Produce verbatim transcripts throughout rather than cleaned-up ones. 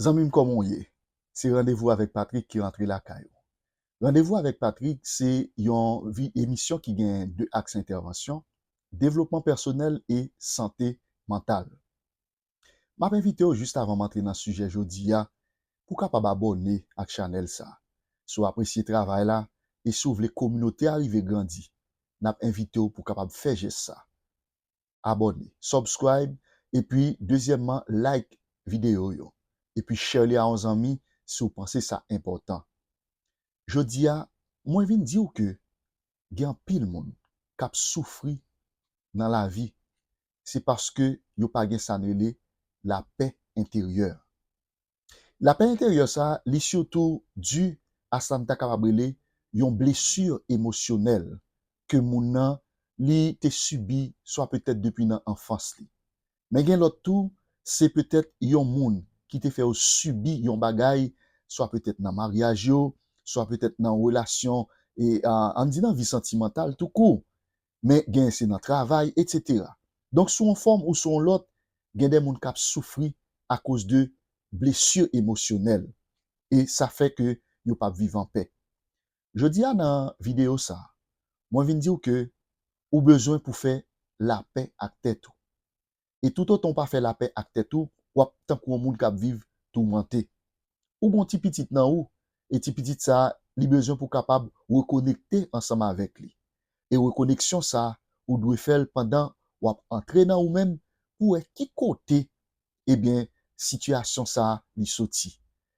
Zanmi m, kòman w ye? Se Randevou avèk Patrick ki rantre lakay ou. Randevou avèk Patrick se yon vi- emisyon ki gen de aks entèvansyon, devlopman pèsonèl e sante mantal. M ap envite w, jis avan m antre nan sijè jodi a, pou w kapab abòne ak chanèl sa. Si w apresye travay la e si w vle kominote a rive grandi, n ap envite w pou w kapab fè jès sa. Abòne, subscribe, epi dezyèmman, like videyo yo. Epi share li a yon zanmi si w panse sa enpòtan. Jodi a, mwen vin di w ke gen anpil moun k ap soufri nan lavi, se paske yo pa gen sa n rele lapè enteryè. Lapè enteryè sa, li sitou di a sa n ta kapab rele yon blesi emosyonèl ke moun nan li te sibi swa petèt depi nan anfans li. Men gen lòt tou, se petèt yon moun ki te fè yo sibi yon bagay, swa petèt nan maryaj yo, swa petèt nan relasyon, e, a, ann di nan vi santimantal toukou. Men gen se nan travay, etsetera. Donk, sou yon fòm ou sou yon lòt, gen de moun k ap soufri akoz de blesi emosyonèl. E sa fè ke yo p ap viv anpè. Jodi a, nan videyo sa, mwen vin di w ke ou bezwen pou fè lapè ak tèt ou. E toutotan w pa fè lapè ak tèt ou, w ap tankou yon moun k ap viv toumante. Ou gen yon ti pitit nan ou, e ti pitit sa, li bezwen pou w kapab rekonekte ansanm avèk li. E rekoneksyon sa, ou dwe fè l pandan w ap antre nan ou menm pou w wè ki kote, ebyen, sitiyasyon sa, li soti.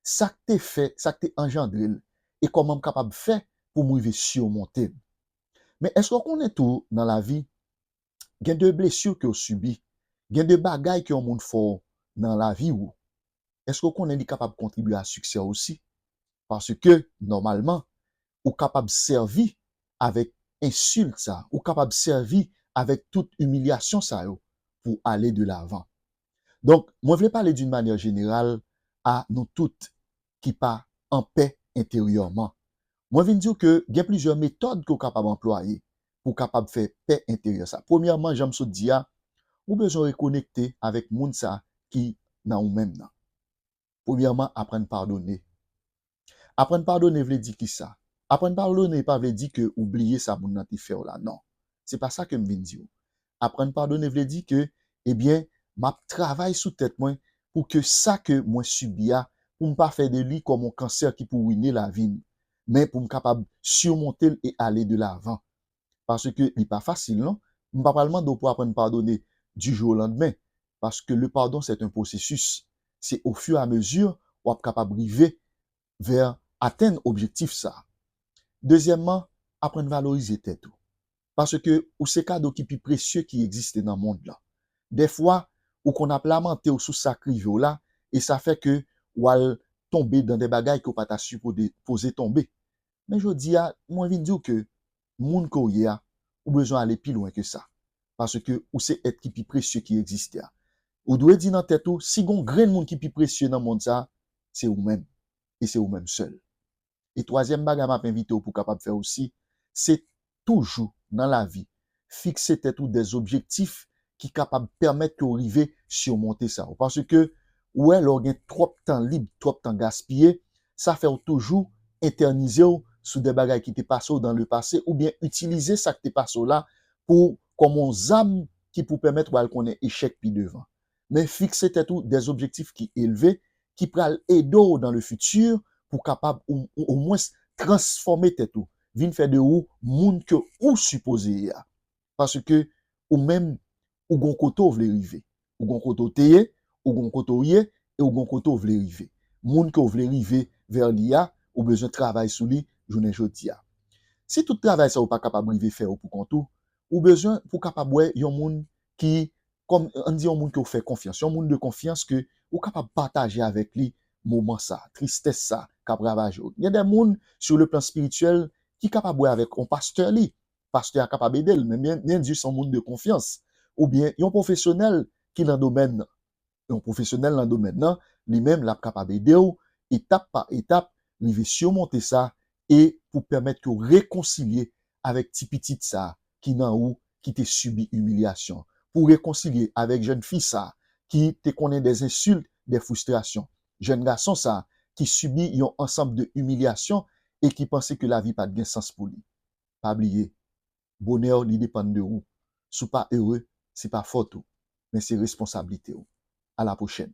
Sa k te fè, sa k te anjandre l, e kòman m kapab fè pou m rive simonte l. Men èske w konnen tou nan lavi, gen de blesi ke w sibi, gen de bagay ke yon moun fè w nan lavi w, èske w konnen li kapab kontribye a siksè w osi? Paske, nòmalman, ou kapab sèvi avèk ensilt sa, ou kapab sèvi avèk tout imilyasyon sa yo pou ale de lavan. Donk, mwen vle pale d'une manière générale a nou tout ki pa anpè enteryèman. Mwen vin di w ke gen plizyè metòd ke w kapab anplwaye pou w kapab fè pè enteryè sa. Premyèman, jan m sot di a, ou bezwen rekonekte avèk moun sa ki nan ou menm nan. Premyèman, aprann padone. Aprann padone vle di kisa? Aprann padone pa vle di ke ou bliye sa moun nan te fè w la, non. Se pa sa ke m vin di w. Aprann padone vle di ke, ebyen, m ap travay sou tèt mwen pou ke sa ke mwen sibi a, pou m pa fè de li kòm yon kansè ki pou wine lavi m, men pou m kapab simonte l e ale de lavan. Paske li pa fasil, non. M pa pral mande w pou aprann padone du jour au lendemain, paske le pardon, c'est un processus. Se au fur et à mesure w ap kapab rive vè atenn objektif sa. Dezyèmman, aprann valorize tèt ou. Paske ou se kado ki pi presye ki egziste nan mond lan. Dèfwa, ou konn ap lamante w sou sa k rive w la, e sa fè ke w al tonbe nan de bagay ke w pa ta sipoze tonbe. Men jodi a, mwen vin di w ke moun ke w ye a, ou bezwen ale pi lwen ke sa. Paske ou se èt ki pi presye ki egziste a. Ou dwe di nan tèt ou, si gon grenn moun ki pi presye nan mond sa, se ou menm. E se ou menm sèl. E twazyèm bagay m ap envite w pou w kapab fè osi, se toujou nan lavi, fikse tèt ou de objektif ki kapab pèmèt ke w rive simonte sa yo. Paske ou wè, lè w gen twòp tan lib, twòp tan gaspiye, sa fè w toujou etènize w sou de bagay ki te pase w dans le passé, oubyen itilize sa k te pase w la pou, kòm yon zam ki pou pèmèt w al konnen echèk pi devan. Men fikse tèt ou de objektif ki elve, ki pral ede w dans le futur pou kapab o, o, omwens transfòme tèt ou, vin fè de ou moun ke ou sipoze ye a. Paske ou menm, ou gon kote w vle rive. Ou gon kote w te ye, ou gon kote w ye, e ou gon kote w vle rive. Moun ke w vle rive vè li a, ou bezwen travay sou li jounen jodi a. Si tout travay sa ou pa kapab rive fè yo pou kont ou, ou bezwen pou kapab wè yon moun ki, kòm, ann di yon moun ke w fè konfyans, yon moun de konfyans ke ou kapab pataje avèk li moman sa, tristès sa k ap ravaje w. Gen de moun, sur le plan spirituel, ki kapab wè avèk yon pastè li. Pastè a kapab ede l, men byen, byen di se yon moun de konfyans. Oubyen yon pwofesyonèl ki nan domèn nan. Yon pwofesyonèl nan domèn nan, li menm, l ap kapab ede w, etap pa etap, rive simonte sa, e pou pèmèt ke w rekonsilye avèk ti pitit sa ki nan ou, ki te sibi imilyasyon. Pou w rekonsilye avèk jèn fi sa ki te konnen de ensilt, de fristrasyon. Jèn gason sa a ki sibi yon ansanm de imilyasyon e ki panse ke lavi pa t gen sans pou li. Pa bliye, bonè w li depann de ou. Si w pa ere, se pa fòt ou, men se responsablite w. A la pwochèn.